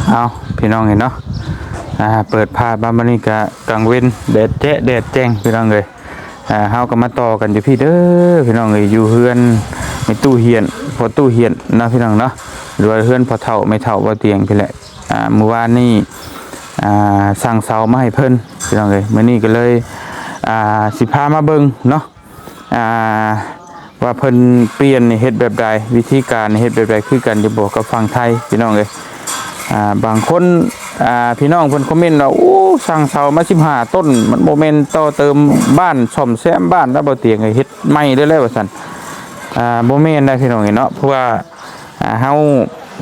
ເອົາ ພີ່ນ້ອງເອີຍເນາະ ອ່າ ເປີດພາບມາມື້ນີ້ກະກາງເວັນ ແດດແຈະແດດແຈ້ງ ພີ່ນ້ອງເອີຍ. ອ່າ ເຮົາກໍມາຕໍ່ກັນຢູ່ພີ້ເດີ ພີ່ນ້ອງເອີຍ ຢູ່ເຮືອນແມ່ຕູ້ຮຽນ ພໍ່ຕູ້ຮຽນເນາະ ພີ່ນ້ອງເນາະ ຫຼືວ່າເຮືອນພໍ່ເຖົ້າແມ່ເຖົ້າບໍ່ຕຽງພີ້ແຫຼະ. ອ່າ ມື້ວານນີ້ ອ່າ ສັ່ງເສົາມາໃຫ້ເພິ່ນ ພີ່ນ້ອງເອີຍ. ມື້ນີ້ກໍເລີຍ ອ່າ ຊິພາມາເບິ່ງເນາະ ອ່າ ວ່າເພິ່ນປ່ຽນນີ້ເຮັດແບບໃດ ວິທີການເຮັດແບບໃດ ຄືກັນຢູ່ບໍ່ກັບຝັ່ງໄທ ພີ່ນ້ອງເອີຍ. ອ່າ ບາງຄົນ ອ່າ ພີ່ນ້ອງເພິ່ນຄອມເມັນວ່າ ໂອ້ ສັ່ງເສົາມາສິບຫ້າຕົ້ນ ມັນບໍ່ແມ່ນຕໍ່ເຕີມບ້ານ ສ້ອມແຊມບ້ານແລ້ວ ບໍ່ຕຽງເຮັດໃໝ່ເລີຍແຫຼະວ່າຊັ້ນ. ອ່າ ບໍ່ແມ່ນໄດ໋ ພີ່ນ້ອງເອີຍເນາະ ເພາະວ່າ ອ່າ ເຮົາ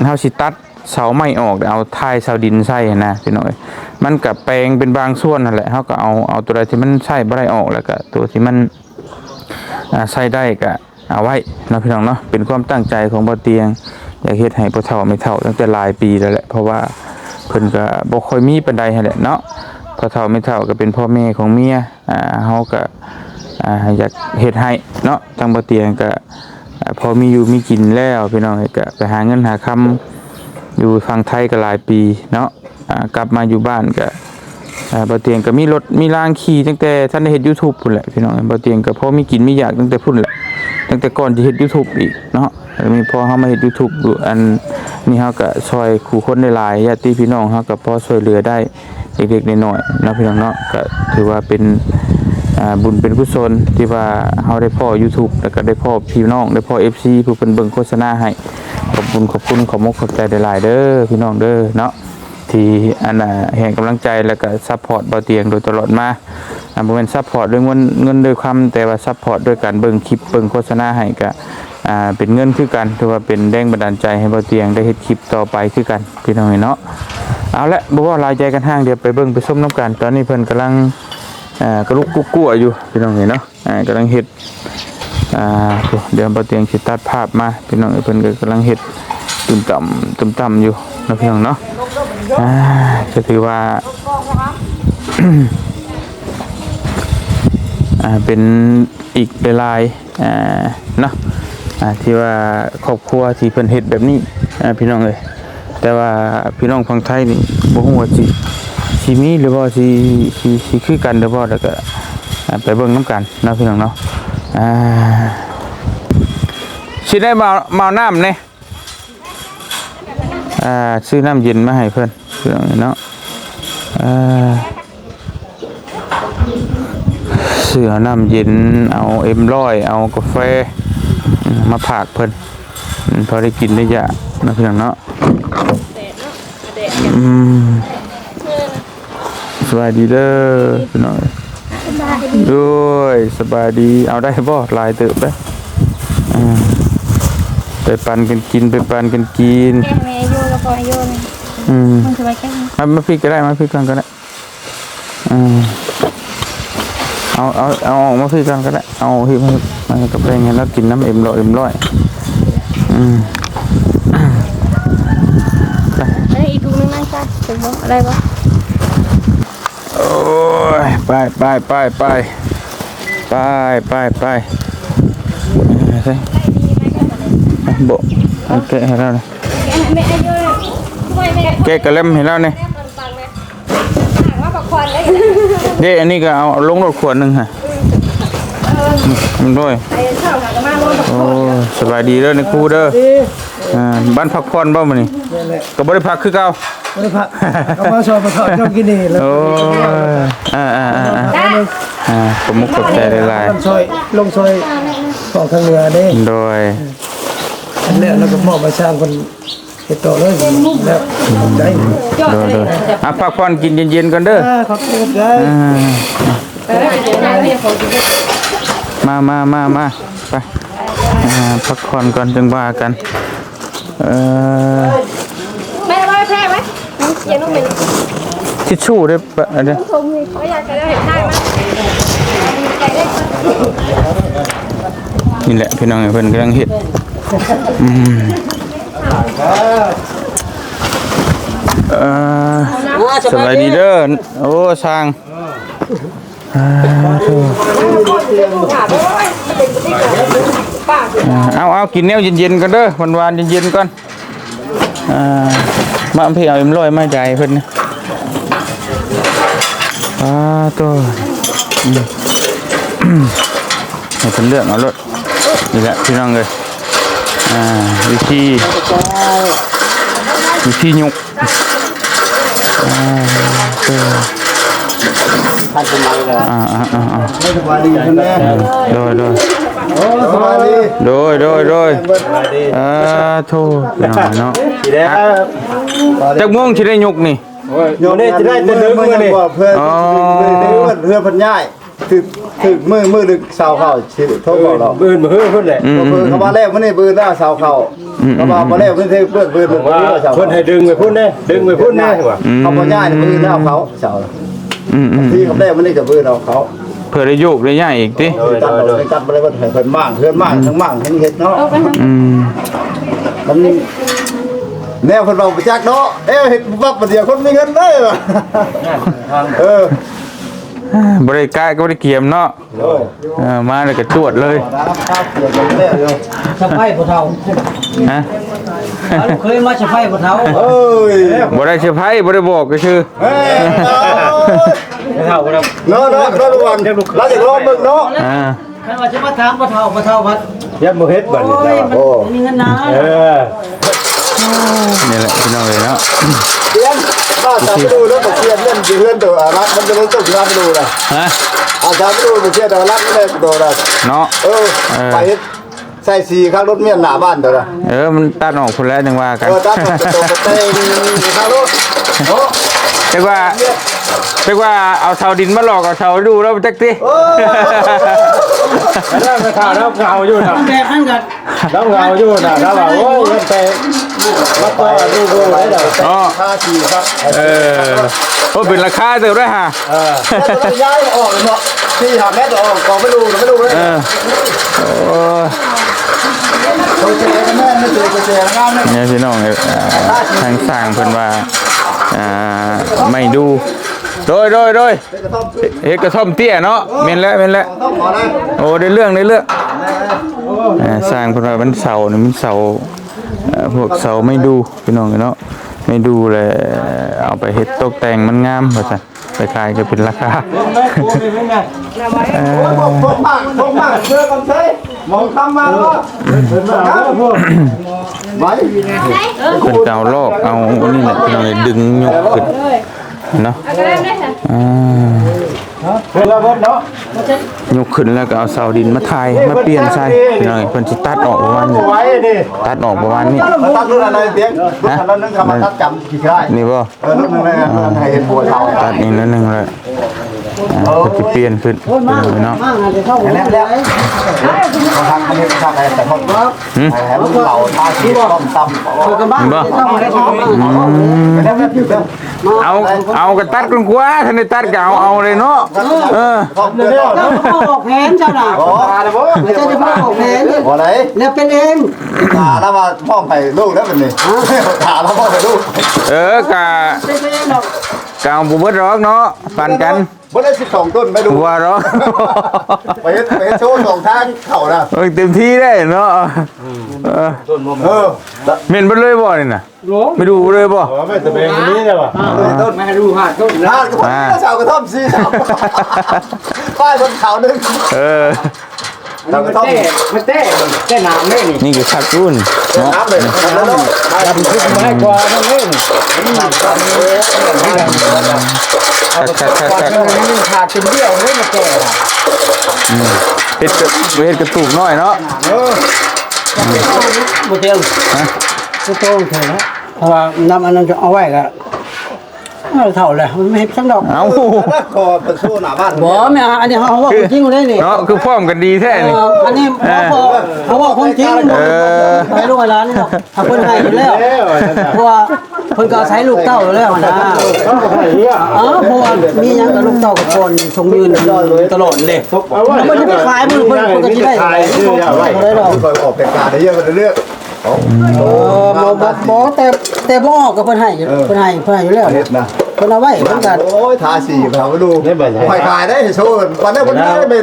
ເຮົາຊິຕັດເສົາໄມ້ອອກ ເອົາທ້າຍເສົາດິນໃສ່ຫັ້ນນະ ພີ່ນ້ອງເອີຍ. ມັນກະແປງເປັນບາງສ່ວນຫັ້ນແຫຼະ ເຮົາກໍເອົາ ເອົາຕົວໃດທີ່ມັນໃຊ້ບໍ່ໄດ້ອອກ ແລ້ວກະຕົວທີ່ມັນ ອ່າ ໃຊ້ໄດ້ກະເອົາໄວ້ເນາະ ພີ່ນ້ອງເນາະ. ເປັນຄວາມຕັ້ງໃຈຂອງບໍ່ຕຽງ ຢາກເຮັດໃຫ້ພໍ່ເຖົ້າແມ່ເຖົ້າຕັ້ງແຕ່ຫຼາຍປີແລ້ວແຫຼະ ເພາະວ່າເພິ່ນກະບໍ່ຄ່ອຍມີປານໃດຫັ້ນແຫຼະເນາະ. ພໍ່ເຖົ້າແມ່ເຖົ້າກໍເປັນພໍ່ແມ່ຂອງເມຍ ອ່າ ເຮົາກະ ອ່າ ຢາກເຮັດໃຫ້ເນາະ ທາງບໍ່ຕຽງກະ ອ່າ ພໍມີຢູ່ມີກິນແລ້ວ ພີ່ນ້ອງເອີຍ ກະໄປຫາເງິນຫາຄຳຢູ່ຝັ່ງໄທກໍຫຼາຍປີເນາະ. ອ່າ ກັບມາຢູ່ບ້ານກະ ອ່າ ບໍ່ຕຽງກໍມີລົດມີລາງຂີ່ຕັ້ງແຕ່ທັນໄດ້ເຮັດ YouTube ພຸ້ນແຫຼະ ພີ່ນ້ອງ. ບໍ່ຕຽງກໍພໍມີກິນມີຢາກຕັ້ງແຕ່ພຸ້ນແຫຼະ ຕັ້ງແຕ່ກ່ອນຈະເຮັດ YouTube ອີກເນາະ. ແລ້ວມີພໍເຮົາມາເຮັດ YouTube ຢູ່ ອັນນີ້ເຮົາກໍຊ່ອຍຄູ່ຄົນໄດ້ຫຼາຍ ຍາດຕິພີ່ນ້ອງເຮົາກໍພໍຊ່ວຍເຫຼືອໄດ້ ເລັກໆນ້ອຍໆເນາະ ພີ່ນ້ອງເນາະ. ກໍຖືວ່າເປັນ ອ່າ ບຸນເປັນກຸສົນທີ່ວ່າເຮົາໄດ້ພໍ້ YouTube ແລ້ວກໍໄດ້ພໍ້ພີ່ນ້ອງ ໄດ້ພໍ້ ເອັຟຊີ ຜູ້ເພິ່ນເບິ່ງໂຄສະນາໃຫ້. ຂອບບຸນຂອບຄຸນ ຂອບມົກຂອບໃຈຫຼາຍໆເດີ ພີ່ນ້ອງເດີເນາະ ທີ່ ອັນ ອ່າ ໃຫ້ກຳລັງໃຈ ແລ້ວກໍຊັບພອດບໍ່ຕຽງໂດຍຕະຫຼອດມາ. ອ່າ ບໍ່ແມ່ນຊັບພອດດ້ວຍເງິນ ເງິນດ້ວຍຄຳ ແຕ່ວ່າຊັບພອດດ້ວຍການເບິ່ງຄລິບ ເບິ່ງໂຄສະນາໃຫ້ ກໍ ອ່າ ເປັນເງິນຄືກັນ ຖືວ່າເປັນແຮງບັນດານໃຈໃຫ້ບໍ່ຕຽງໄດ້ເຮັດຄລິບຕໍ່ໄປຄືກັນ ພີ່ນ້ອງເນາະ. ເອົາລະ ບໍ່ເວົ້າຫຼາຍໃຈກັນຫ້າງ ດຽວໄປເບິ່ງໄປຊົມນຳກັນ. ຕອນນີ້ເພິ່ນກຳລັງ ອ່າ ກະລຸກກຸກກົວຢູ່ ພີ່ນ້ອງເນາະ ອ່າ ກຳລັງເຮັດ ອ່າ ດຽວບໍ່ຕຽງຊິຕັດພາບມາ ພີ່ນ້ອງເອີຍ. ເພິ່ນກໍກຳລັງເຮັດຕຸ່ມຕຳ ຕຸ່ມຕຳຢູ່ເນາະ ພີ່ນ້ອງເນາະ. ອ່າ ກໍຖືວ່າ ອ່າ ເປັນອີກຫຼາຍໆ ອ່າ ເນາະ ອ່າ ທີ່ວ່າຄອບຄົວທີ່ເພິ່ນເຮັດແບບນີ້ ອ່າ ພີ່ນ້ອງເອີຍ. ແຕ່ວ່າພີ່ນ້ອງຝັ່ງໄທນີ້ບໍ່ຮູ້ວ່າຊິ ຊິມີຫຼືບໍ່ ຊິ ຊິ ຊິຄືກັນຫຼືບໍ່ ແລ້ວກໍ ອ່າ ໄປເບິ່ງນຳກັນເນາະ ພີ່ນ້ອງເນາະ. ອ່າ ຊິໄດ້ມາ ມາເອົານ້ຳແດ່ ອ່າ ຊື້ນ້ຳເຢັນມາໃຫ້ເພິ່ນ ພີ່ນ້ອງເນາະ. ອ່າ ຊື້ເອົານ້ຳເຢັນ ເອົາເອັມຮ້ອຍ ເອົາກາແຟ ອືມ ມາຝາກເພິ່ນ ອືມ ພໍໄດ້ກິນໄດ້ຢາກເນາະ ພີ່ນ້ອງເນາະ. ອືມ ສະບາຍດີເດີພີ່ນ້ອງ. ໂດຍ ສະບາຍດີ. ເອົາໄດ້ບໍ່? ຫຼາຍເຕີບເດ້. ອ່າ ໄປປັນກັນກິນ ໄປປັນກັນກິນ. ແກງແມ່ຢູ່ກັບພໍ່ຢູ່ນີ້. ອືມ ມັນຄືວ່າແກງ ມາ ມາພີ້ກໍໄດ້ ມາພີ້ກ່ອນກໍໄດ້. ອ່າ ເອົາ ເອົາ ເອົາອອກມາພີ້ກ່ອນກໍໄດ້. ເອົາ ມາ ມາກັບແບ່ງໃຫ້ລາວກິນນຳ ເອັມຮ້ອຍ ເອັມຮ້ອຍ. ອືມ ໄປ ເອົາອີກຖົງໜຶ່ງນະ ໄດ້ບໍ່? ໂອ້ຍ ໄປ ໄປ ໄປ ໄປ ໄປ ໄປ ໄປ. ບໍ່ ເອົາແກະໃຫ້ລາວນະ ແກະກະແລັມໃຫ້ລາວແດ່. ເດ້ ອັນນີ້ກໍເອົາ ເອົາລົງໂລດຂວດໜຶ່ງຫະ. ໂດຍ ໂອ້ ສະບາຍດີເດີນາຍຄູເດີ. ອ່າ ບ້ານພັກຜ່ອນບໍ່ມື້ນີ້? ແມ່ນແຫຼະ ກໍບໍ່ໄດ້ພັກຄືເກົ່າ. ບໍ່ໄດ້ພັກ ກໍມາຊ່ອຍພໍ່ເຖົ້າເຈົ້າກິນນີ້ແຫຼະ. ໂອ້ຍ ອ່າໆໆໆ ອ່າ ຂອບມຸກຂອບໃຈຫຼາຍໆ ຊ່ອຍ ລົງຊ່ອຍອອກທາງເໜືອເດ້. ໂດຍ ແລ້ວ ແລ້ວກໍມອບໃຫ້ຊ່າງເພິ່ນ ເຮັດຕໍ່ເລີຍແລ້ວ. ຂອບໃຈ. ໂດຍໆ ອ່ະ ພັກຜ່ອນກິນເຢັນໆກ່ອນເດີ. ອ່າ ຂອບໃຈ ຂອບໃຈ. ອ່າ ມາ ມາ ມາ ມາ ໄປ ອ່າ ພັກຜ່ອນກ່ອນຈຶ່ງວ່າກັນ. ເອີ ແມ່ໄວ້ແພ້ໄວ້ ເຢັນລົງໄປ ທິດຊູ້ເດ້ ປະ ອັນນີ້ ບໍ່ຢາກຈະໄດ້ຖ່າຍມາ ນີ້ແຫຼະ ພີ່ນ້ອງ ເພິ່ນກຳລັງເຮັດ. ອືມ ເອີ ສະບາຍດີເດີ. ໂອ້ ຊ່າງ ອ່າ ເອົາ ເອົາ ກິນແນວເຢັນໆກ່ອນເດີ ຫວານໆເຢັນໆກ່ອນ. ອ່າ ມາເອົາເພັກເອົາເອັມຮ້ອຍມາຈ່າຍໃຫ້ເພິ່ນນະ. ອ່າ ໂຕ ອືມ ໃຫ້ເພິ່ນເລືອກເອົາໂລດ. ນີ້ແຫຼະພີ່ນ້ອງເອີຍ ອ່າ ວິທີ ວິທີຍົກ ອ່າ ເອີ ທັນສະໄໝແລ້ວ ອ່າໆໆ ສະບາຍດີເພິ່ນແດ່ ໂດຍໆ ໂອ້ ສະບາຍດີ ໂດຍໆ ສະບາຍດີ ອ່າ ໂທ ພີ່ນ້ອງເນາະ ດີແລ້ວ ຈັກໂມງຊິໄດ້ຍົກນີ້? ໂອ້ຍ ໂຍມນີ້ຊິໄດ້ແຕ່ດຶກມື້ນີ້ ເພື່ອ ອໍ ເພື່ອເພິ່ນຍ້າຍ ຖືກ ຖືກມື້ ມື້ດຶກຊາວເຂົ້າຊິໂທບອກດອກ ມື້ອື່ນມື້ຮືພຸ້ນແຫຼະ ອືມ ເພິ່ນເຂົາວ່າແລ້ວມື້ນີ້ ມື້ອື່ນຊາວເຂົ້າ ອືມ ເຂົາວ່າບໍ່ແລ້ວມື້ນີ້ ເພິ່ນ ເພິ່ນ ເພິ່ນ ເພິ່ນວ່າ ເພິ່ນໃຫ້ດຶງໄປພຸ້ນເດ້ ດຶງໄປພຸ້ນເດ້ວ່າ ອືມ ເຂົາບໍ່ຍ້າຍມື້ອື່ນຊາວເຂົ້າ ອືມ ທີ່ເຂົາແລ້ວມື້ນີ້ກໍມື້ອື່ນຊາວເຂົ້າ ເພື່ອໄດ້ໂຍກໄດ້ຍ້າຍອີກຕິ ໂດຍ ຕັດ ໂດຍ ຕັດບໍ່ໄດ້ ເພິ່ນໃຫ້ເພິ່ນມ້າງ ເຮືອນມ້າງ ທັງມ້າງທັງເຮັດເນາະ ອືມ ມັນແນວເພິ່ນເວົ້າບໍ່ຈັກເນາະ ເອີ ເຮັດປັບບາດດຽວຄົນມີເງິນເດ້ວ່າ ເອີ ບໍ່ໄດ້ກະກໍບໍ່ໄດ້ກຽມເນາະ ໂດຍ ເອີ ມາແລ້ວກໍຈວດເລີຍ ສະໄພຜູ້ເຖົ້າ ຮະ ເອົາລູກເຂີຍມາສະໄພຜູ້ເຖົ້າ ເອີຍ ບໍ່ໄດ້ສະໄພ ບໍ່ໄດ້ບອກກໍຊື່ ເອີຍ ຜູ້ເຖົ້າ ຜູ້ເຖົ້າ ເນາະ ເນາະ ລາວຢາກລອງເບິ່ງເນາະ ອ່າ ຄັນວ່າຊິມາຖາມພໍ່ເຖົ້າ ພໍ່ເຖົ້າພັດ ຢ້ານບໍ່ເຮັດບັດນີ້ ໂອ້ຍ ລາວວ່າ ມັນ ໂອ້ ມີເງິນນາ ເອີ ນີ້ແຫຼະພີ່ນ້ອງເອີຍເນາະ ຕຽນ ບ້ານສາມໄປດູເດີ ບໍ່ຕຽນ ເລື່ອງເຮືອນໂຕອາລັກ ມັນຈະໄດ້ຕົກງານໄປດູນະ ຮະ ອາສາໄປດູບໍ່ຕຽນ ອາລັກແມ່ນໂຕນະ ເນາະ ເອີ ເອີ ໄປເຮັດໃສ່ສີຂ້າງລົດມ້ຽນໜ້າບ້ານໂຕນະ ເອີ ມັນຕັດອອກພຸ້ນແຫຼະ ຈັ່ງວ່າກັນ ເອີ ຕັດອອກໂຕກະແຕງຂ້າງລົດ ເນາະ ຈັ່ງວ່າ ຈັ່ງວ່າເອົາເສົາດິນມາຫຼອກເອົາເສົາດູແລ້ວຈັກຕິ ເອີ ແລ້ວໄປຖ້າລາວເຫງົາຢູ່ນະ ແບບນັ້ນກໍ ລາວເຫງົາຢູ່ນະ ລາວວ່າ ໂອ້ຍ ເງິນແພງ ມາຕໍ່ດູດູໄດ້ດອກ ເນາະ ຄ່າທີ່ຄັບ ເອີ ໂອ້ ເປັນລາຄາເຕີບໄດ້ຫາ ເອີ ແລ້ວກໍຍ້າຍອອກເນາະ ສີ່ຫ້າແມັດອອກ ກອງໄປດູໄປດູເລີຍ ເອີ ໂອ້ ໂຕແຈກະແມ່ນ ໂຕແຈກະງາມເລີຍ ນີ້ພີ່ນ້ອງເອີຍ ອ່າ ທາງຊ່າງເພິ່ນວ່າ ອ່າ ໄມ້ດູ ໂດຍ ໂດຍ ໂດຍ ເຮັດກະທ່ອມເຕ້ຍເນາະ ແມ່ນແລ້ວ ແມ່ນແລ້ວ ໂອ້ ໄດ້ເລື່ອງ ໄດ້ເລື່ອງ ເອີ ຊ່າງເພິ່ນວ່າມັນເສົານີ້ ມັນເສົາ ເອີ ພວກເສົາໄມ້ດູ ພີ່ນ້ອງເນາະ ໄມ້ດູແລ້ວເອົາໄປເຮັດຕົກແຕ່ງມັນງາມວ່າຊັ້ນ ໄປຂາຍກໍເປັນລາຄາ ເອີ ພວກໝາກ ພວກໝາກເຊື່ອກັນເຊີຍ ໝອງຄຳມາແລ້ວ ໄວ້ ເພິ່ນກໍເອົາລອກ ເອົາອັນນີ້ແຫຼະ ພີ່ນ້ອງເອີຍ ດຶງຍົກຂຶ້ນ ເນາະ ອ່າ ຍົກຂຶ້ນແລ້ວກໍເອົາເສົາດິນມາຖ່າຍ ມາປ່ຽນໃສ່ ພີ່ນ້ອງ ເພິ່ນຊິຕັດອອກປະມານນີ້ ຕັດອອກປະມານນີ້ ຕັດເລື່ອງອະໄລຕຽງ ຮະ ຕັດເລື່ອງອະໄລ ຕັດຈຳຂີ້ຄ້າຍ ນີ້ບໍ່? ເອີ ເລື່ອງໜຶ່ງໃຫ້ເຫັນຫົວເສົາ ຕັດອີກໜ້ອຍໜຶ່ງແລ້ວ ອ່າ ເພິ່ນຊິປ່ຽນຂຶ້ນ ເນາະ ແລ້ວ ເຂົາທາງເຂົາເຮັດຄັກໃຫ້ສະທ້ອນ ຫືມ ໃຫ້ມັນເຫຼົາ ທາສີຕ້ອມຕຳ ເຫັນບໍ່? ອືມ ເອົາ ເອົາກະຕັດກ່ອນກວ່າ ທັນໄດ້ຕັດກະເອົາ ເອົາເລີຍເນາະ ເອີ ເຈົ້າບໍ່ອອກແຜນເຈົ້ານະ ເຈົ້າຈະບໍ່ອອກແຜນ ບໍ່ໄດ້ ແລ້ວເປັນເອງ ຖ້າລາວວ່າມອບໃຫ້ລູກແລ້ວບັດນີ້ ຖ້າລາວມອບໃຫ້ລູກ ເອີ ກະ ເປັນເອງດອກ ກະເອົາບໍ່ເບິດດອກເນາະ ປັນກັນ ບໍ່ໄດ້ສິບສອງຕົ້ນໄປດູ ບໍ່ດອກ ໄປເຮັດ ໄປເຮັດໂຊສອງທາງເຂົ້ານະ ເອີ ເຕັມທີ່ໄດ້ເນາະ ເອີ ເອີ ແມ່ນເບິດເລີຍບໍ່ນີ້ນະ ແມ່ນດູເບິດເລີຍບໍ່ ເອີ ແມ່ນຕະແບງນີ້ແຫຼະວ່າ ຫ້າຕົ້ນ ມາດູຫ້າຕົ້ນ ຫ້າກະທ່ອມ ອ່າ ຊາວກະທ່ອມ ສີ່ຊາວ ປ້າຍເພິ່ນຂາວໜຶ່ງ ເອີ ຊາວກະທ່ອມ ມັນແຕ່ ມັນແຕ່ ແຕ່ນ້ຳເດ້ນີ້ ນີ້ຄືຄັກຢູ່ນີ້ເນາະ ນ້ຳເດ້ ນ້ຳເດ້ ດຳຂຶ້ນມາກວ່ານັ້ນເດ້ ຄັກໆໆໆ ຂາດຈົນດຽວເດ້ມາແກ່ ອືມ ເຮັດກະ ເຮັດກະຕູກນ້ອຍເນາະ ເອີ ບໍ່ເຕັມ ຮະ ບໍ່ໂຕເຖິງ ເພາະວ່ານ້ຳອັນນັ້ນຈະເອົາໄວ້ລະ ເອີ ເຖົ້າແລ້ວ ມັນເຮັດຫຍັງດອກ ເອົ້າ ຂໍໄປໂຊໜ້າບ້ານ ບໍ່ ແມ່ນ ອັນນີ້ເຮົາ ເຮົາເວົ້າຄວາມຈິງເດ້ນີ້ ເນາະ ຄືພ້ອມກັນດີແທ້ນີ້ ເອີ ອັນນີ້ ອ່າ ເຮົາເວົ້າ ເຮົາເວົ້າຄວາມຈິງ ເອີ ໃຫ້ລູກໃຫ້ຫຼານນີ້ດອກ ຖ້າເພິ່ນໃຫ້ຢູ່ແລ້ວ ເພາະວ່າເພິ່ນກໍອາໄສລູກເຕົ້າຢູ່ແລ້ວນະ ເອີ ເພາະວ່າມີຫຍັງກັບລູກເຕົ້າກໍກ່ອນ ສົ່ງເງິນຕະຫຼອດເດ້ ມັນຈະໄປຂາຍ ເພິ່ນ ເພິ່ນ ເພິ່ນກໍຊິໄດ້ ບໍ່ໄດ້ດອກ ຂ້ອຍອອກແຕ່ການເດີ ເລືອກ ເອີ ບໍ່ ບໍ່ ບໍ່ ແຕ່ ແຕ່ບໍ່ອອກກໍເພິ່ນໃຫ້ ເອີ ເພິ່ນໃຫ້ ເພິ່ນໃຫ້ຢູ່ແລ້ວ ເຮັດນະ ເພິ່ນເອົາໄວ້ ເພິ່ນກໍ ໂອ້ຍ ທາສີເຂົາໄປດູ ໄປຂາຍໄດ້ ໂຊ ປານນັ້ນເພິ່ນໄດ້ ໄປ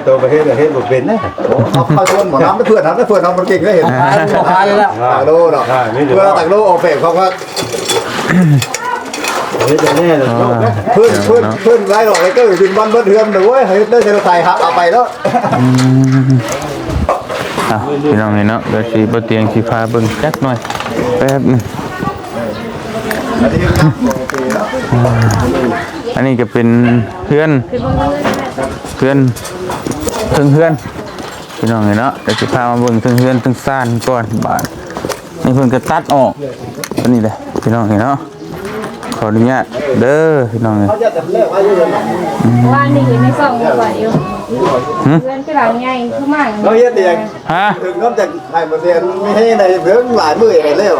ໂຕ ໄປເຮັດ ເຮັດບໍ່ເປັນນະ ເອົາເຂົ້າຊົນໝໍລຳ ເພື່ອນເຮົາ ເພື່ອນເຮົາມັນເກັ່ງໄດ້ ເຫັນ ຂາຍຢູ່ແລ້ວ ຕາກໂລເນາະ ເພື່ອຕາກໂລອອກແບບເຂົາກໍ ເຮັດແນວນີ້ແຫຼະ ເພິ່ນ ເພິ່ນ ເພິ່ນໄລ່ອອກໄປເກີດຂຶ້ນບ້ານເບິດເຮືອນເດ້ອ ໂອ້ຍ ເຮັດໄດ້ໃສ່ລົດໄຖ ເອົາໄປໂລດ. ອືມ ເອົາ ພີ່ນ້ອງເອີຍເນາະ ດຽວຊິ ບໍ່ຕຽງຊິພາເບິ່ງຈັກໜ່ອຍ ແປັບໜຶ່ງ. ອັນນີ້ກໍເປັນເຮືອນ ເຮືອນ ເທິງເຮືອນ ພີ່ນ້ອງເອີຍເນາະ ດຽວຊິພາມາເບິ່ງເທິງເຮືອນເທິງຊານກ່ອນ. ບາດນີ້ເພິ່ນກໍຕັດອອກຕົວນີ້ແຫຼະ ພີ່ນ້ອງເອີຍເນາະ. ຂໍອະນຸຍາດເດີພີ່ນ້ອງເອີຍ. ອືມ ວ່ານີ້ຢູ່ໃນຊ່ອງນີ້ກວ່າຢູ່ ຫຶ? ເຮືອນຄືຫຼັງໃຫຍ່ຄືໝ້າງ ເຮົາເຮັດອີ່ຫຍັງ? ຮະ? ເຖິງນອກຈາກໃຫ້ບໍ່ແຊນມີແຮງໄດ້ເຖິງຫຼາຍມື້ແລ້ວ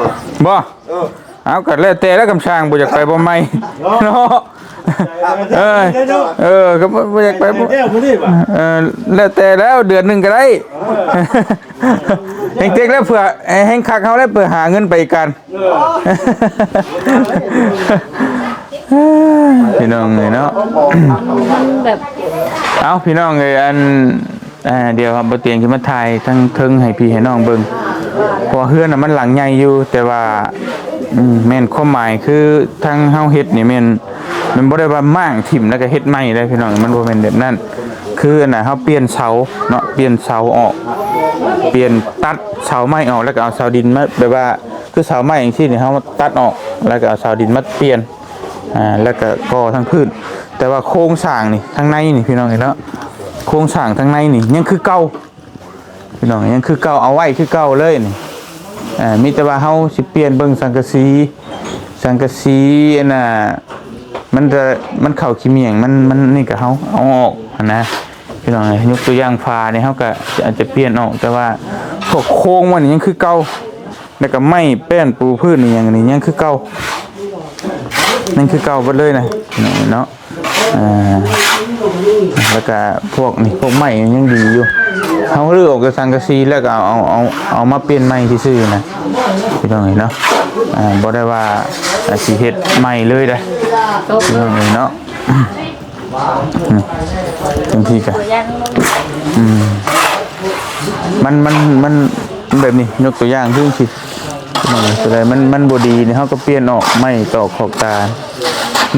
ບໍ່? ເອີ ເອົາ ກໍແລ້ວແຕ່ລະ ກຳຊ່າງບໍ່ຢາກໄປບໍ່ໄໝ ເນາະ ເນາະ ເອີ ເອີ ກໍບໍ່ ບໍ່ຢາກໄປບໍ່ ແລ້ວມື້ນີ້ບາດ ເອີ ແລ້ວແຕ່ແລ້ວ ເດືອນໜຶ່ງກໍໄດ້ ເອີ ເຮັງເຕັກແລ້ວ ເພື່ອໃຫ້ແຮງຄັກເຮົາແລ້ວ ເພື່ອຫາເງິນໄປກັນ ເອີ ພີ່ນ້ອງເອີຍເນາະ ມັນແບບ ເອົ້າ ພີ່ນ້ອງເອີຍ ອັນ ອ່າ ດຽວບ່າວຕຽງຊິມາຖ່າຍທາງເທິງໃຫ້ພີ່ໃຫ້ນ້ອງເບິ່ງ ເພາະວ່າເຮືອນນະມັນຫຼັງໃຫຍ່ຢູ່ ແຕ່ວ່າ ອືມ ແມ່ນຄວາມໝາຍຄືທາງເຮົາເຮັດນີ້ແມ່ນ ມັນບໍ່ໄດ້ວ່າມ້າງຖິ້ມແລ້ວກໍເຮັດໃໝ່ເດ້ພີ່ນ້ອງ ມັນບໍ່ແມ່ນແບບນັ້ນ. ຄືອັນນ່າ ເຮົາປ່ຽນເສົາເນາະ ປ່ຽນເສົາອອກ ປ່ຽນ ຕັດເສົາໄມ້ອອກ ແລ້ວກໍເອົາເສົາດິນມາ ແບບວ່າ ຄືເສົາໄມ້ຈັ່ງຊີ້ນີ້ ເຮົາຕັດອອກ ແລ້ວກໍເອົາເສົາດິນມາປ່ຽນ ອ່າ ແລ້ວກໍກໍ່ທາງພື້ນ ແຕ່ວ່າໂຄງສ້າງນີ້ ທາງໃນນີ້ ພີ່ນ້ອງເອີຍເນາະ ໂຄງສ້າງທາງໃນນີ້ຍັງຄືເກົ່າ ພີ່ນ້ອງ ຍັງຄືເກົ່າ ເອົາໄວ້ຄືເກົ່າເລີຍນີ້ ອ່າ ມີແຕ່ວ່າເຮົາຊິປ່ຽນເບິ່ງສັງກະສີ ສັງກະສີອັນນ່າ ມັນຈະ ມັນເຂົ້າຂີ້ໝ້ຽງ ມັນ ມັນນີ້ກໍເຮົາເອົາອອກຫັ້ນນະ ພີ່ນ້ອງເອີຍ. ຍົກຕົວຢ່າງຝານີ້ ເຮົາກໍອາດຈະປ່ຽນອອກ ແຕ່ວ່າພວກໂຄງມັນນີ້ຍັງຄືເກົ່າ ແລ້ວກໍໄມ້ແປ້ນປູພື້ນອີ່ຫຍັງນີ້ຍັງຄືເກົ່າ ຍັງຄືເກົ່າເບິດເລີຍນະ ເນາະ ອ່າ ແລ້ວກະພວກນີ້ ພວກໄມ້ຍັງດີຢູ່ ເຮົາຮື້ອອກແຕ່ສັງກະສີ ແລ້ວກະເອົາ ເອົາ ເອົາ ເອົາມາປ່ຽນໃໝ່ຊື່ໆນະ ພີ່ນ້ອງເອີຍເນາະ. ອ່າ ບໍ່ໄດ້ວ່າ ອ່າ ຊິເຮັດໃໝ່ເລີຍເດ້ ພີ່ນ້ອງເອີຍເນາະ. ອືມ ບາງທີກໍ ອືມ ມັນ ມັນ ມັນແບບນີ້ ຍົກຕົວຢ່າງຄືຊິ ຕົວໃດມັນ ມັນບໍ່ດີນີ້ ເຮົາກໍປ່ຽນອອກ ໄມ້ຕອກຂອບຕາ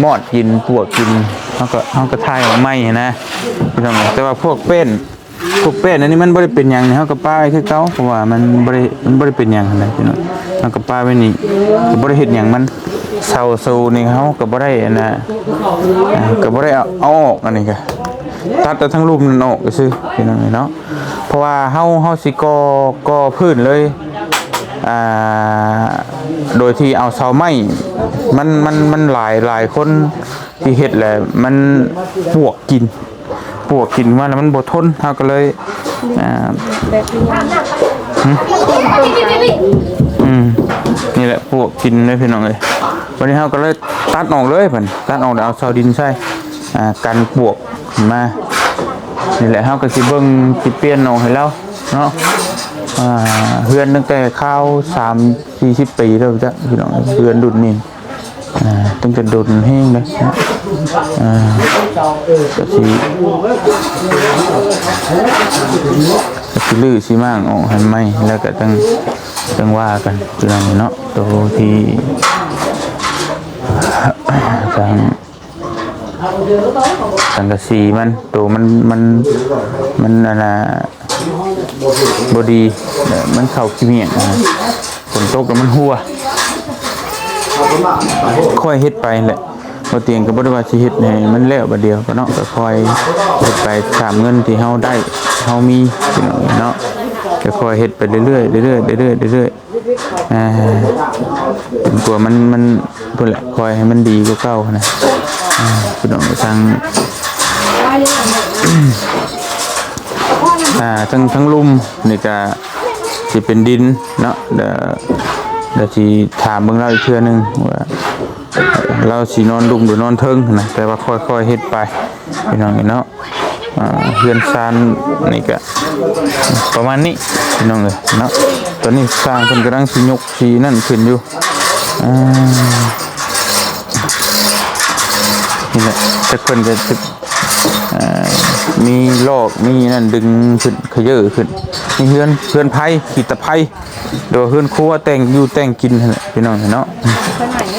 ມອດກິນ ປວກກິນ ເຮົາກໍ ເຮົາກໍຖ່າຍອອກໃໝ່ຫັ້ນນະ ພີ່ນ້ອງ. ແຕ່ວ່າພວກແປ້ນ ພວກແປ້ນອັນນີ້ມັນບໍ່ໄດ້ເປັນຫຍັງນີ້ ເຮົາກໍປະໄວ້ຄືເກົ່າ ເພາະວ່າມັນບໍ່ໄດ້ ມັນບໍ່ໄດ້ເປັນຫຍັງຫັ້ນນະ ພີ່ນ້ອງ. ເຮົາກໍປະໄວ້ນີ້ ກໍບໍ່ໄດ້ເຮັດຫຍັງມັນ ເສົາໂຊນີ້ເຮົາກໍບໍ່ໄດ້ອັນນ່າ ອ່າ ກໍບໍ່ໄດ້ເອົາ ເອົາອອກ ອັນນີ້ກໍຕັດເອົາທັງລຸ່ມນັ້ນອອກຊື່ໆ ພີ່ນ້ອງເນາະ. ເພາະວ່າເຮົາ ເຮົາຊິກໍ່ ກໍ່ພື້ນເລີຍ ອ່າ ໂດຍທີ່ເອົາເສົາໄມ້ ມັນ ມັນ ມັນຫຼາຍ ຫຼາຍຄົນ ທີ່ເຮັດແລ້ວມັນປວກກິນ ປວກກິນມາແລ້ວມັນບໍ່ທົນ ເຮົາກໍເລີຍ ອ່າ ແບບນີ້ ຫຶ? ອືມ ນີ້ແຫຼະປວກກິນເດ້ພີ່ນ້ອງເອີຍ. ບັດນີ້ເຮົາກໍເລີຍຕັດອອກເລີຍ ເພິ່ນຕັດອອກແລ້ວເອົາເສົາດິນໃສ່ ອ່າ ກັນປວກມາ. ນີ້ແຫຼະ ເຮົາກໍຊິເບິ່ງ ຊິປ່ຽນອອກໃຫ້ລາວເນາະ. ອ່າ ເຮືອນຕັ້ງແຕ່ຄາວສາມສີ່ສິບປີແລ້ວຈ້ະ ພີ່ນ້ອງເອີຍ ເຮືອນລຸ້ນນີ້ ອ່າ ຕັ້ງແຕ່ດົນແຮງເດ້ ອ່າ ກະຊິ ກະຊິຮື້ຊິມ້າງອອກໃຫ້ໃໝ່ ແລ້ວກະຈັ່ງ ຈັ່ງວ່າກັນ ພີ່ນ້ອງເນາະ. ໂຕທີ່ ທາງ ສັງກະສີມັນ ໂຕມັນ ມັນ ມັນອັນນ່າ ບໍ່ດີ ແບບມັນເຂົ້າຂີ້ໝ້ຽງນະ ຝົນຕົກແລ້ວມັນຮົ່ວ. ຄ່ອຍເຮັດໄປແຫຼະ ບໍ່ຕຽງກໍບໍ່ໄດ້ວ່າຊິເຮັດໃຫ້ມັນແລ້ວບາດດຽວເນາະ ກໍຄ່ອຍເຮັດໄປຕາມເງິນທີ່ເຮົາໄດ້ ເຮົາມີ ພີ່ນ້ອງເນາະ. ກໍຄ່ອຍເຮັດໄປເລື້ອຍໆ ເລື້ອຍໆ ເລື້ອຍໆ ເລື້ອຍໆ ອ່າ ຈົນກວ່າມັນ ມັນ ພຸ້ນແຫຼະ ຄ່ອຍໃຫ້ມັນດີກວ່າເກົ່ານະ. ອ່າ ພີ່ນ້ອງ ທາງ ອ່າ ທາງ ທາງລຸ່ມນີ້ກະຊິເປັນດິນເນາະ. ດຽວ ດຽວຊິຖາມເບິ່ງລາວອີກເທື່ອໜຶ່ງວ່າ ລາວຊິນອນລຸ່ມຫຼືນອນເທິງນະ ແຕ່ວ່າຄ່ອຍໆເຮັດໄປ ພີ່ນ້ອງເນາະ. ອ່າ ເຮືອນຊານນີ້ກະປະມານນີ້ ພີ່ນ້ອງເອີຍເນາະ. ຕອນນີ້ຊ່າງເພິ່ນກຳລັງຊິຍົກຊິນັ້ນຂຶ້ນຢູ່ ອ່າ ນີ້ແຫຼະ ຈັກເພິ່ນກະຈະ ອ່າ ມີລອກມີນັ້ນດຶງຂຶ້ນ ຂະເຢີ້ຂຶ້ນ. ມີເຮືອນ ເຮືອນໄພ ຂີ້ຕະໄພ ຫຼືວ່າເຮືອນຄົວແຕ່ງຢູ່ແຕ່ງກິນຫັ້ນແຫຼະ ພີ່ນ້ອງເນາະ. ເພິ່ນໃຫ້ເດ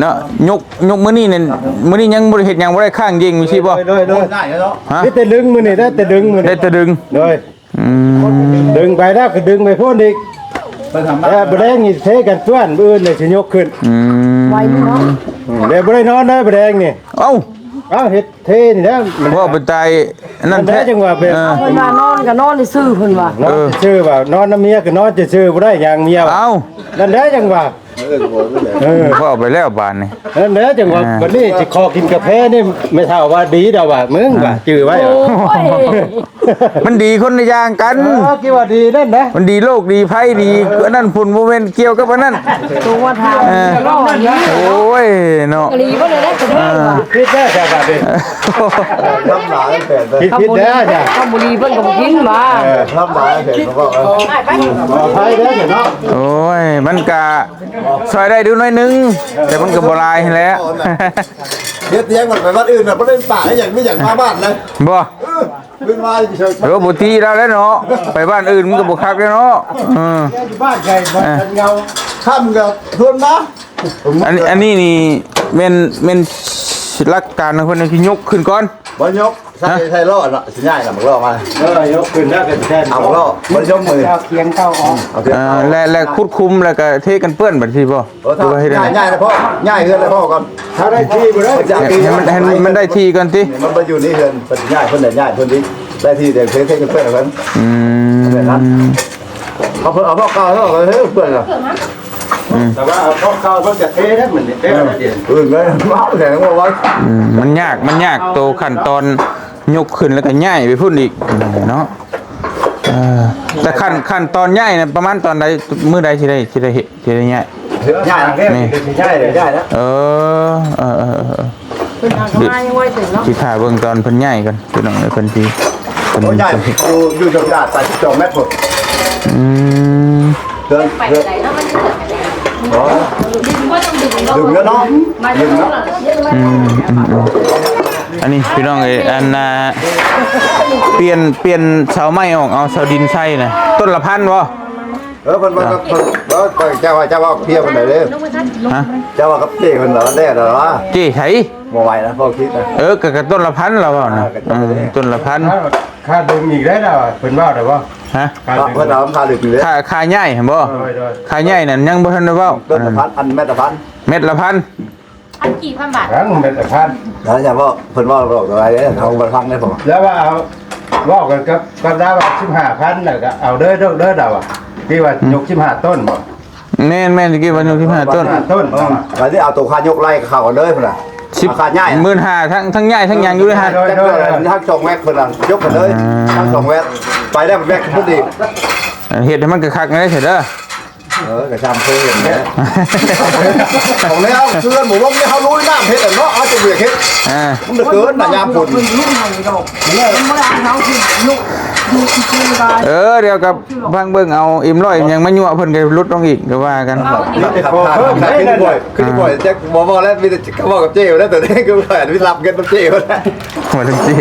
ເນາະ ຍົກ ຍົກມື້ນີ້ນີ້ ມື້ນີ້ຍັງບໍ່ໄດ້ເຮັດຫຍັງ ບໍ່ໄດ້ຄ້າງເຢັງຢູ່ຊີ້ບໍ່? ໂດຍ ໂດຍ ໂດຍ ຮະ? ມີແຕ່ດຶງມື້ນີ້ ໄດ້ແຕ່ດຶງມື້ນີ້ ໄດ້ແຕ່ດຶງ ໂດຍ ອືມ ດຶງໄປແລ້ວກໍດຶງໄປພຸ້ນອີກ ແລ້ວບໍ່ແລງນີ້ເທກັນເປື້ອນ ມື້ອື່ນນີ້ຊິຍົກຂຶ້ນ ອືມ ໄວຢູ່ເນາະ ອືມ ແລ້ວບໍ່ໄດ້ນອນເດີບໍ່ແລງນີ້ ເອົ້າ ເອົ້າ ເຮັດເທນີ້ແຫຼະ ມັນເວົ້າໄປຕາຍ ອັນນັ້ນແທ້ ຈັ່ງວ່າເປັນ ເອີ ເພິ່ນວ່ານອນກໍນອນຊື່ໆ ເພິ່ນວ່າ ນອນ ເອີ ຊື່ໆ ວ່ານອນນຳເມຍກໍນອນຊື່ໆ ບໍ່ໄດ້ຫຍັງເມຍວ່າ ເອົ້າ ນັ້ນແຫຼະຈັ່ງວ່າ ເອີ ເວົ້າໄປແລ້ວບາດນີ້ ນັ້ນແຫຼະຈັ່ງວ່າ ອ່າ ບັດນີ້ຊິຂໍກິນກາແຟນີ້ ແມ່ເຖົ້າວ່າດີດອກວ່າ ມຶງວ່າ ອ່າ ຈື່ໄວ້ ໂອ້ຍ ມັນດີຄົນລະຢ່າງກັນ ເອີ ຄິດວ່າດີນັ້ນນະ ມັນດີໂລກດີໄພດີ ອັນນັ້ນພຸ້ນ ບໍ່ແມ່ນກ່ຽວກັບອັນນັ້ນ ຕົວວ່າຖາມ ເອີ ໂອ້ຍເນາະ ອີ່ຫຼີບໍ່ໄດ້ ເອີ ຜິດແລ້ວແທ້ບາດນີ້ ທຳຫຼາຍແທ້ ຜິດແລ້ວ ຄຳບໍ່ດີເພິ່ນກໍບໍ່ກິນວ່າ ເອີ ທຳຫຼາຍແທ້ ເຂົາບອກ ຂໍອະໄພເດີເນາະ ໂອ້ຍ ມັນກະຊ່ອຍໄດ້ຢູ່ໜ້ອຍໜຶ່ງ ແຕ່ມັນກໍບໍ່ຫຼາຍຫັ້ນແຫຼະ ເຮັດຫຍັງມັນໄປວັດອື່ນນະ ບໍ່ໄດ້ປາກຫຍັງ ມີຫຍັງມາບ້ານເລີຍ ບໍ່? ເອີ ເປັນວ່າຢູ່ເຊີງ ເອີ ບໍ່ຕີລາວແລ້ວເນາະ ໄປບ້ານອື່ນມັນກໍບໍ່ຄັກແລ້ວເນາະ ເອີ ຢູ່ບ້ານໃຫຍ່ ເອີ ບ້ານເຫງົາ ຄ່ຳກໍຊວນມາ ອັນ ອັນນີ້ນີ້ແມ່ນ ແມ່ນຫຼັກການຂອງເພິ່ນທີ່ຍົກຂຶ້ນກ່ອນ ບໍ່ຍົກ ໃສ່ ຮະ? ໃສ່ລໍ້ເນາະ ຊິຍ້າຍນຳລໍ້ມາ ເອີ ຍົກຂຶ້ນແລ້ວກໍຊິແທນ ເອົາລໍ້ ບໍ່ໄດ້ຍົກມື ເອົາຂຽງເຂົ້າອອກ ເອົາຂຽງ ອ່າ ເຂົ້າອອກ ແລະ ແລະ ຂຸດຂຸມ ແລ້ວກໍເທກັນເປື້ອນບັດນີ້ບໍ່ ໂອ້ ຖ້າ ຫຼືວ່າເຮັດ ຍ້າຍ ຍ້າຍແລ້ວພໍ່ ຍ້າຍເຮືອນແລ້ວພໍ່ກ່ອນ ຖ້າໄດ້ທີ່ບໍ່ໄດ້ ມັນຈະ ໃຫ້ມັນ ໃຫ້ມັນໄດ້ທີ່ກ່ອນຕິ ມັນບໍ່ຢູ່ໃນເຮືອນ ເພິ່ນຍ້າຍ ເພິ່ນໄດ້ຍ້າຍເພິ່ນຕິ ໄດ້ທີ່ແຕ່ເທ ເທກັນເປື້ອນເພິ່ນ ອືມ ເອົາ ເອົາພໍ່ເກົ່າເນາະ ເຮັດເປື້ອນ ອືມ ແຕ່ວ່າເອົາຂອງເກົ່າເພິ່ນກະເທເດ້ ມັນເທ ເອີ ອື່ນເລີຍ ເວົ້າແລ້ວວ່າ ອືມ ມັນຍາກ ມັນຍາກໂຕຂັ້ນຕອນຍົກຂຶ້ນແລ້ວກໍຍ້າຍໄປພຸ້ນອີກເນາະ ເອີ ແຕ່ຂັ້ນ ຂັ້ນຕອນຍ້າຍນະ ປະມານຕອນໃດ ມື້ໃດຊິໄດ້ ຊິໄດ້ເຮັດ ຊິໄດ້ຍ້າຍ? ຍ້າຍ ນີ້ ຍ້າຍ ຍ້າຍແລ້ວ ເອີ ເອີ ເອີ ເອີ ເພິ່ນຫາກໍມາຍັງໄວເຕີບເນາະ ຊິຖ້າເບິ່ງຕອນເພິ່ນຍ້າຍກ່ອນ ພີ່ນ້ອງເອີຍ ເພິ່ນຊິ ເພິ່ນ ໂອ້ ຍ້າຍ ເພິ່ນຊິ ຢູ່ ຢູ່ຈາກຕາດສິບສອງແມັດພຸ້ນ ອືມ ເຮືອນ ເຮືອນ ອໍ ດຶງແລ້ວເນາະ ດຶງເນາະ ອືມ ອືມ ອືມ ອັນນີ້ພີ່ນ້ອງເອີຍ ອັນນ່າ ປ່ຽນ ປ່ຽນເສົາໄມ້ອອກ ເອົາເສົາດິນໃສ່ນະ ຕົ້ນລະພັນບໍ່? ເອີ ເພິ່ນວ່າ ເອີ ເພິ່ນ ເອີ ເຈົ້າວ່າ ເຈົ້າວ່າເພຍປານໃດເດ້? ຮະ? ເຈົ້າວ່າກັບເຈ້ເພິ່ນວ່າແດ່ແລ້ວວ່າ ເຈ້ໃສ? ບໍ່ໄຫວນະ ພໍ່ຄິດນະ ເອີ ກໍ ກໍຕົ້ນລະພັນລາວເວົ້ານະ ເອີ ກໍຕົ້ນລະພັນ ອືມ ຄ່າດຶງອີກໄດ້ລະ ເພິ່ນເວົ້າໄດ້ບໍ່? ຮະ? ຄ່າດຶງ ເພິ່ນເອົາຄ່າດຶງນີ້ ຄ່າ ຄ່າຍ້າຍຫັ້ນບໍ່? ໂດຍ ໂດຍ ຄ່າຍ້າຍນັ້ນຍັງບໍ່ທັນໄດ້ເວົ້າ ຕົ້ນລະພັນ ອັນແມັດລະພັນ ແມັດລະພັນ ອັນກີ່ພັນບາດ ເອີ ແມັດລະພັນ ແລ້ວຢ່າເວົ້າ ເພິ່ນເວົ້າດອກໄດ້ເດ້ ເຮົາບໍ່ຟັງໄດ້ ແລ້ວວ່າເອົາ ເວົ້າກັນກັບ ກັບລາວວ່າສິບຫ້າພັນ ແລ້ວກໍເອົາເດີ ເດີ ເດີລາວວ່າ ທີ່ວ່າ ອືມ ຍົກສິບຫ້າຕົ້ນບໍ່? ແມ່ນໆ ຕະກີ້ວ່າຍົກສິບຫ້າຕົ້ນ ສິບຫ້າຕົ້ນ ເອີ ແລ້ວຊິເອົາໂຕຄ່າຍົກໄລ່ເຂົາເລີຍພຸ້ນນະ ສິບ ເອົາຄ່າຍ້າຍນະ ໝື່ນຫ້າ ທັງ ທັງຍ້າຍທັງຫຍັງຢູ່ເດ້ຫັ້ນ ຈັກເທື່ອທັງສອງແມັດພຸ້ນນະ ຍົກເຂົາເລີຍ ອ່າ ທັງສອງແມັດ ໄປແລ້ວແມັດພຸ້ນອີກ ເຮັດໃຫ້ມັນຄັກໆ ໄດ້ເທື່ອເດີ. ເອີ ກະຊ່າງເຄີຍເຮັດແຫຼະ ເອົາແລ້ວ ເຮືອນໝູ່ວົງນີ້ເຮົາລຸຍນ້ຳເຮັດແຫຼະເນາະ ເຮົາຈະບໍ່ຢາກເຮັດ ອ່າ ມັນເດີນນະຍາມຝົນ ມັນລຸຍເຮົາດອກ ມັນບໍ່ໄດ້ເອົາເຮົາຂຶ້ນລຸກ ຢູ່ທີ່ເຊີງລາຍ ເອີ ດຽວກັບ ຟັງເບິ່ງ ເອົາເອັມຮ້ອຍຫຍັງມາຍົວະເພິ່ນກໍຫຼຸດລົງອີກ ກໍວ່າກັນ ເອົາອີກ ຄືຂ້ອຍ ຄືຂ້ອຍ ຈັກບໍ່ເວົ້າແລ້ວ ມີແຕ່ເວົ້າກັບເຈ້ແລ້ວ ແຕ່ນີ້ຄືຂ້ອຍ ໄປຮັບເງິນນຳເຈ້ແລ້ວ ວ່ານຳເຈ້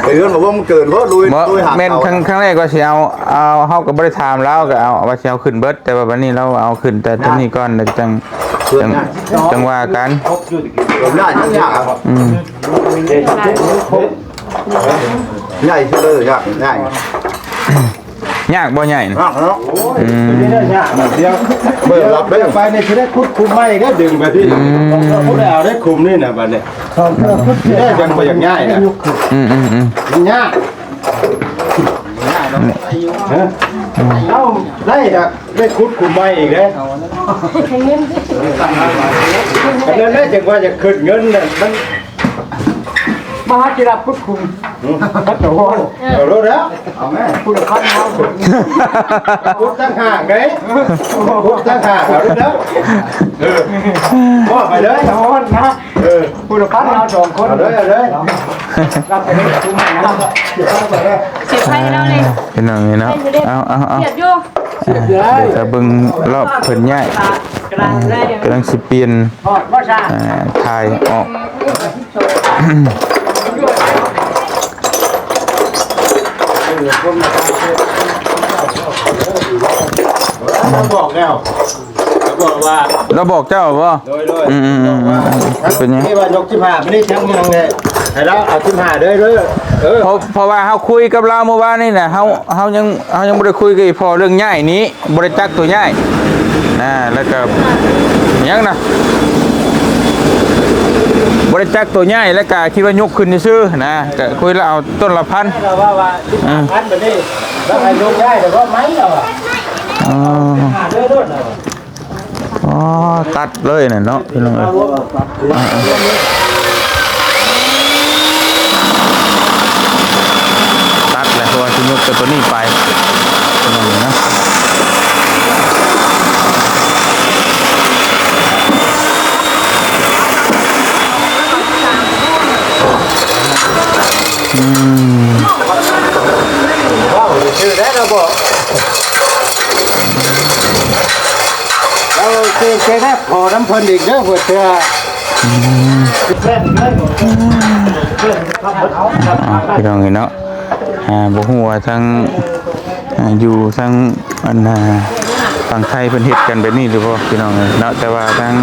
ໄປເຮືອນບໍ່ວ່າມັນເກີນບໍ່ ລຸຍ ບໍ່ ລຸຍຫາ ແມ່ນ ເຂົາ ຄັ້ງ ຄັ້ງແລກວ່າຊິເອົາ ເອົາ ເຮົາກໍບໍ່ໄດ້ຖາມລາວ ກໍເອົາ ວ່າຊິເອົາຂຶ້ນເບິດ ແຕ່ວ່າບັດນີ້ລາວເອົາຂຶ້ນແຕ່ຕົວນີ້ກ່ອນ ແລ້ວຈັ່ງ ຈັ່ງ ຈັ່ງວ່າກັນ ອືມ ໃຫຍ່ສຸດເລີຍ ຍາກ ຍາກ ຍາກບໍ່ໃຫຍ່ນະ? ຍາກເນາະ ອືມ ເບິ່ງລັບເດ້ ໄປນີ້ຊິໄດ້ຂຸດຂຸມໃໝ່ເດ້ ດຶງໄປທີ່ ອືມ ຜູ້ໃດເອົາໄດ້ຂຸມນີ້ນະ ບັດນີ້ ຊິໄດ້ຈັ່ງບໍ່ຢາກຍ້າຍນະ ອືມໆໆ ມັນຍາກ ເອົາໄດ້ນະ ໄດ້ຂຸດຂຸມໃໝ່ອີກເດ້ ອັນນັ້ນແຫຼະ ຈັ່ງວ່າຢາກຂຶ້ນເງິນນະ ມັນ ມາຫາກິນລາບກຸດຄຸມ ອືມ ພັດຕະວອນ ເອົາໂລດແລ້ວ ເອົາແມ່ ພຸດລະພັນເຮົາ ພຸດຕ່າງຫາກເດ້ ພຸດຕ່າງຫາກ ເອົາໂລດແລ້ວ ເອີ ມອບໄປເລີຍ ຕະວອນນະ ເອີ ພຸດລະພັນເຮົາສອງຄົນ ເອົາເລີຍ ເອົາເລີຍ ລາບໄປເລີຍ ເສຍໄພແລ້ວນີ້ ພີ່ນ້ອງເອີຍເນາະ ເອົາ ເອົາ ເອົາ ເສຍບຢູ່ ອ່າ ດຽວຈະເບິ່ງລອບເພິ່ນຍ້າຍ ອ່າ ກຳລັງຊິປ່ຽນ ອ່າ ຖ່າຍອອກ ລາວບອກແລ້ວ ລາວບອກວ່າ ລາວບອກເຈົ້າບໍ? ໂດຍ ໂດຍ ອືມໆໆ ເປັນຫຍັງ? ນີ້ວ່າຍົກສິບຫ້າ ບໍ່ໄດ້ຈັກຫຍັງແຫຼະ ໃຫ້ລາວເອົາສິບຫ້າເດີ ເດີ ເອີ ເພາະ ເພາະວ່າເຮົາຄຸຍກັບລາວມື້ວານນີ້ນະ ເຮົາ ເຮົາຍັງ ເຮົາຍັງບໍ່ໄດ້ຄຸຍກັບອີ່ພໍ່ເລື່ອງຍ້າຍນີ້ ບໍ່ໄດ້ຈັກໂຕຍ້າຍ ອ່າ ແລ້ວກໍຫຍັງນະ ບໍ່ໄດ້ຈັກໂຕຍ້າຍ ແລ້ວກໍຄິດວ່າຍົກຂຶ້ນຊື່ໆນະ ກໍຄຸຍລະເອົາຕົ້ນລະພັນ ລາວວ່າ ອ່າ ສິບຫ້າພັນ ບັດນີ້ລາວໃຫ້ຍົກຍ້າຍ ແຕ່ວ່າໄມ້ລາວ ອໍ ຫາເດີໂລດລາວ ອໍ ຕັດເລີຍນະເນາະ ພີ່ນ້ອງເອີຍ ອ່າໆ ຕັດແຫຼະ ເພາະວ່າຊິຍົກແຕ່ຕົວນີ້ໄປ ພີ່ນ້ອງເນາະ ອືມ ເວົ້າຊື່ໆໄດ້ລະບໍ? ເອົາເກງໃຈແດ່ ຂໍນຳເພິ່ນອີກເດີ ເພື່ອເທື່ອ ອືມ ແມ່ນເດີ ອ່າ ພີ່ນ້ອງເອີຍເນາະ ອ່າ ບໍ່ຮູ້ວ່າທາງ ອ່າ ຢູ່ທາງ ອັນ ອ່າ ຝັ່ງໄທເພິ່ນເຮັດກັນແບບນີ້ຫຼືບໍ່ ພີ່ນ້ອງເອີຍເນາະ ແຕ່ວ່າທາງ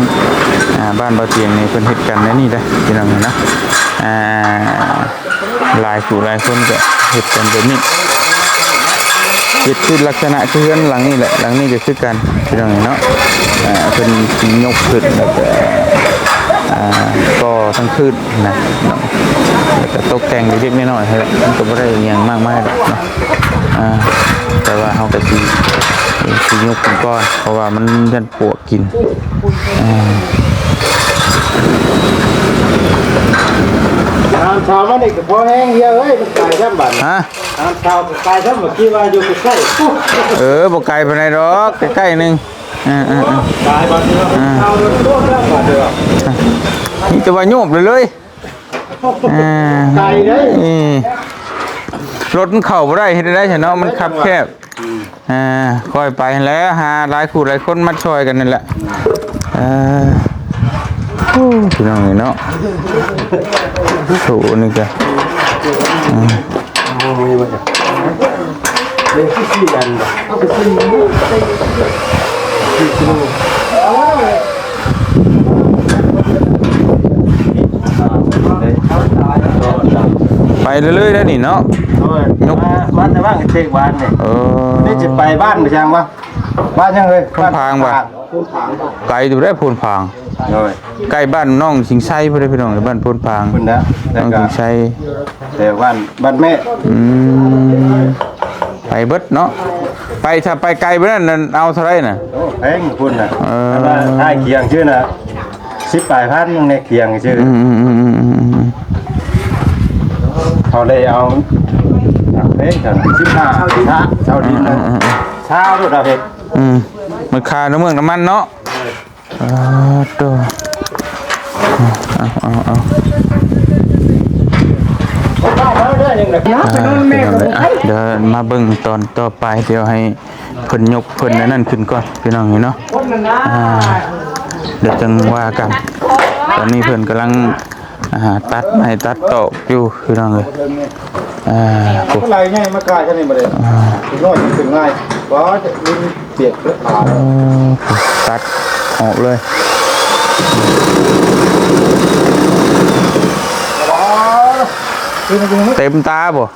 ອ່າ ບ້ານບ່າວຕຽງນີ້ເພິ່ນເຮັດກັນແນວນີ້ເດ້ ພີ່ນ້ອງເອີຍເນາະ ອ່າ ຫຼາຍຜູ້ຫຼາຍຄົນກໍເຮັດກັນແບບນີ້ ເຮັດຄືລັກສະນະຄືເຮືອນຫຼັງນີ້ແຫຼະ ຫຼັງນີ້ກໍຄືກັນ ພີ່ນ້ອງເນາະ ອ່າ ເພິ່ນຍົກຂຶ້ນ ແລ້ວກໍ ອ່າ ກໍ່ທັງພື້ນນະເນາະ ແລ້ວກໍຕົກແຕ່ງເລັກໆນ້ອຍໆຫັ້ນແຫຼະ ມັນກໍບໍ່ໄດ້ຫຍັງມາກມາຍດອກເນາະ ອ່າ ແຕ່ວ່າເຮົາກໍຊິ ຊິຍົກຂຶ້ນກ່ອນ ເພາະວ່າມັນຢ້ານ ປວກກິນ ອ່າ ຕາມເຊົ້າມານີ້ກໍພໍແຮງ ເຮີຍເອີຍ ມັນຕາຍຊ້ຳບາດນີ້ ຮະ ຕາມເຊົ້າກໍຕາຍຊ້ຳ ເມື່ອກີ້ວ່າຢູ່ໃກ້ໆ ເອີ ບໍ່ໄກປານໃດດອກ ໃກ້ໆໜຶ່ງ ອ່າໆໆ ຕາຍບາດນີ້ ອ່າ ເຈົ້າໂດນໂທດແລ້ວບາດນີ້ ມີແຕ່ວ່າໂຍບເລີຍ ອ່າ ໄກເດ້ ລົດມັນເຂົ້າບໍ່ໄດ້ ເຮັດໄດ້ຊັ້ນເນາະ ມັນຄັບແຄບ ອ່າ ຄ່ອຍໄປຫັ້ນແຫຼະ ຫາຫຼາຍຄູ່ຫຼາຍຄົນມາຊ່ອຍກັນນັ້ນແຫຼະ ເອີ ໂອ້ ພີ່ນ້ອງເອີຍເນາະ ໂຖນີ້ກະ ອ່າ ໄປເລື້ອຍໆໄດ້ນີ້ເນາະ ໂດຍ ຍົກ ມາ ມາແຕ່ວ່າງເຊກວານນີ້ ເອີ ນີ້ຊິໄປບ້ານໄປຫຍັງວະ ບ້ານຫຍັງເອີຍ ໂພນພາງວະ ໂພນພາງ ໄກຢູ່ເດ້ໂພນພາງ ໂດຍ ໃກ້ບ້ານນ້ອງສິງໄຊພຸ້ນເດ້ພີ່ນ້ອງ ບ້ານໂພນພາງ ພຸ້ນນະ ນ້ອງສິງໄຊ ແຕ່ບ້ານ ບ້ານແມ່ ອືມ ໄປເບິດເນາະ ໄປ ຖ້າໄປໄກປານນັ້ນ ເອົາເທົ່າໃດນະ? ໂອ້ ແພງພຸ້ນນະ ເອີ ຖ້າຂຽງຊື່ນະ ສິບປາຍພັນໜຶ່ງແນ່ ຂຽງຊື່ ອືມໆ ເຂົາໄດ້ເອົາ ເອີ ສິບຫ້າ ຊາວ ຊາວດິນນະ ຊາວໂລດເອົາເຮັດ ອືມ ຄ່ານ້ຳເມືອງນ້ຳມັນເນາະ. ອ່າ ໂຕ ເອົາ ເອົາ ເອົາ ອ່າ ພີ່ນ້ອງເອີຍ ອ່ະ ດຽວມາເບິ່ງຕອນຕໍ່ໄປ ດຽວໃຫ້ເພິ່ນຍົກເພິ່ນອັນນັ້ນຂຶ້ນກ່ອນ ພີ່ນ້ອງເອີຍເນາະ. ອ່າ ດຽວຈັ່ງວ່າກັນ ຕອນນີ້ເພິ່ນກຳລັງ ອ່າ ຕັດໄມ້ຕັດຕອກຢູ່ ພີ່ນ້ອງເອີຍ. ອ່າ ໂອ້ ໄລ່ໃຫຍ່ມາກາຍຊັ້ນນີ້ບໍ່ໄດ້ ອ່າ ນ້ອຍຂຶ້ນງ່າຍ ບໍ່ຈະດິນປຽກເລີຍ ເອີ ຕັດອອກເລີຍ ເຕັມຕາບໍ່?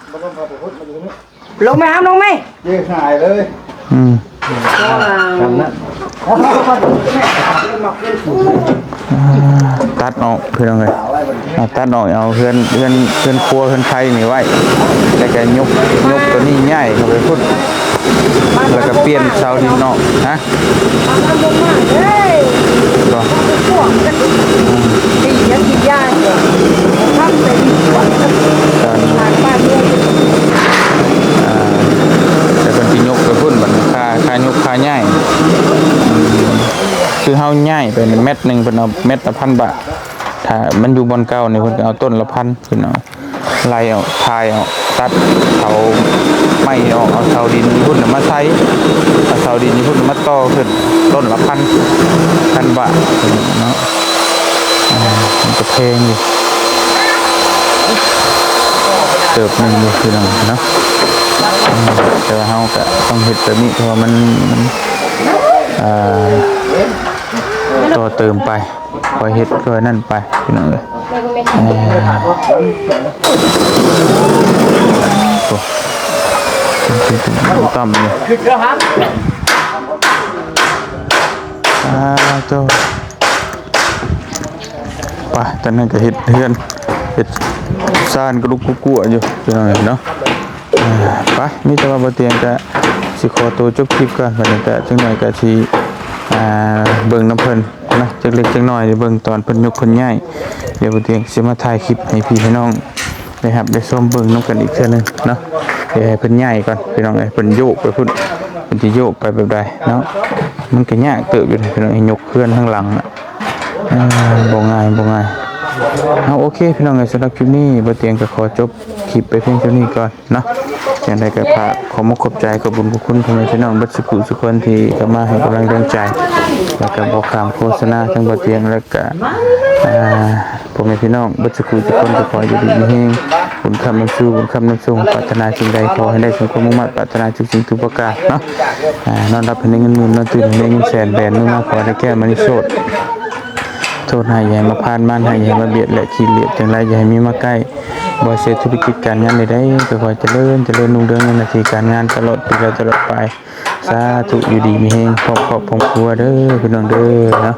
ລົງໄປຫາ ລົງໄປ ເຍຫາຍເລີຍ ອືມ ຕັດອອກ ພີ່ນ້ອງເອີຍ ເອົາ ຕັດອອກ ເອົາເຮືອນ ເຮືອນ ເຮືອນຄົວ ເຮືອນໄພນີ້ໄວ້ ແລ້ວກໍຍົກ ຍົກຕົວນີ້ຍ້າຍເຂົ້າໄປພຸ້ນ ແລ້ວກໍປ່ຽນເສົາດິນອອກ ຮະ ກໍ ອືມ ອ່າ ແຕ່ເພິ່ນຊິຍົກໄປພຸ້ນ ບັດນີ້ຄ່າ ຄ່າຍົກຄ່າຍ້າຍ ອືມ ຄືເຮົາຍ້າຍໄປແມັດໜຶ່ງ ເພິ່ນເອົາແມັດລະພັນບາດ ຖ້າມັນຢູ່ບ່ອນເກົ່ານີ້ ເພິ່ນກໍເອົາຕົ້ນລະພັນ ເພິ່ນເອົາ ໄລ່ອອກ ຖ່າຍອອກ ຕັດເສົາໄມ້ອອກ ເອົາເສົາດິນຢູ່ພຸ້ນນະມາໃສ່ ເອົາເສົາດິນຢູ່ພຸ້ນນະມາຕໍ່ຂຶ້ນ ຕົ້ນລະພັນ ພັນບາດເນາະ. ອ່າ ມັນກໍແພງຢູ່ເຕີບໜຶ່ງຢູ່ ພີ່ນ້ອງເນາະ. ອ່າ ແຕ່ວ່າເຮົາກໍຕ້ອງເຮັດແບບນີ້ ເພາະວ່າມັນ ມັນ ອ່າ ຕໍ່ເຕີມໄປ ຄ່ອຍເຮັດຄ່ອຍນັ້ນໄປ ພີ່ນ້ອງເອີຍ. ເອີ ໂອ້ ຕ່ຳຢູ່ ອ່າ ໂຕ ໄປ ຕອນນັ້ນກໍເຮັດເຮືອນ ເຮັດຊານກະລຸກກຸກົວຢູ່ ພີ່ນ້ອງເອີຍເນາະ. ອ່າ ໄປ ມີແຕ່ວ່າບໍ່ຕຽງກະຊິຂໍໂຕຈົບຄລິບກ່ອນ ບັດນີ້ກະຈັກໜ້ອຍກະຊິ ອ່າ ເບິ່ງນຳເພິ່ນນະ ຈັກເລັກຈັກນ້ອຍ ເບິ່ງຕອນເພິ່ນຍົກເພິ່ນຍ້າຍ ດຽວບໍ່ຕຽງຊິມາຖ່າຍຄລິບໃຫ້ພີ່ໃຫ້ນ້ອງໄດ້ຮັບໄດ້ຊົມເບິ່ງນຳກັນອີກເທື່ອໜຶ່ງເນາະ. ດຽວໃຫ້ເພິ່ນຍ້າຍກ່ອນ ພີ່ນ້ອງເອີຍ ເພິ່ນໂຍກໄປພຸ້ນ ເພິ່ນຊິໂຍກໄປແບບໃດເນາະ ມັນກະຍາກເຕີບຢູ່ເດ້ ພີ່ນ້ອງເອີຍ ຍົກເຮືອນທາງຫຼັງນະ ອ່າ ບໍ່ງ່າຍ ບໍ່ງ່າຍ. ເອົາ ໂອເຄ ພີ່ນ້ອງເອີຍ ສຳລັບຄລິບນີ້ບໍ່ຕຽງກະຂໍຈົບຄລິບໄປພຽງເທົ່ານີ້ກ່ອນ ເນາະ. ຈັ່ງໃດກໍຝາກຂອບມຸກຂອບໃຈ ຂອບບຸນຂອບຄຸນພໍ່ແມ່ພີ່ນ້ອງເບິດສູ່ຜູ້ສູ່ຄົນທີ່ເຂົ້າມາໃຫ້ກຳລັງແຮງໃຈ ແລ້ວກໍບໍ່ຂ້າມໂຄສະນາທັງບໍ່ຕຽງ ແລ້ວກໍ ອ່າ ພໍ່ແມ່ພີ່ນ້ອງເບິດສູ່ຜູ້ສູ່ຄົນ ກໍຂໍຢູ່ດີມີແຮງ ບຸນຄ້ຳນຳສູ່ ບຸນຄ້ຳນຳສົ່ງ ປາດຖະໜາສິ່ງໃດຂໍໃຫ້ໄດ້ສົມຄວາມມຸ່ງມາດ ປາດຖະໜາທຸກສິ່ງທຸກປະການເນາະ. ອ່າ ນອນຫຼັບໃຫ້ໄດ້ເງິນໝື່ນ ນອນຕື່ນໃຫ້ໄດ້ເງິນແສນ ແບນມືມາຂໍໄດ້ແກ້ວມະນີໂຊດ ໂທດຮ້າຍຢ່າໃຫ້ມາຜ່ານ ມານຮ້າຍຢ່າໃຫ້ມາບຽດ ແລະຂີ້ຫຼຽດຈັ່ງໃດຢ່າໃຫ້ມີມາໃກ້ ບໍ່ເສຍທຸລະກິດການງານໃດໆ ກໍຂໍໃຫ້ຈະເລີນ ຈະເລີນຮຸ່ງເຮືອງໃນໜ້າທີ່ການງານຕະຫຼອດປີ ແລະ ຕະຫຼອດໄປ ສາທຸ ຢູ່ດີມີແຮງ ພ້ອມຄອບພ້ອມຄົວເດີ ພີ່ນ້ອງເດີເນາະ.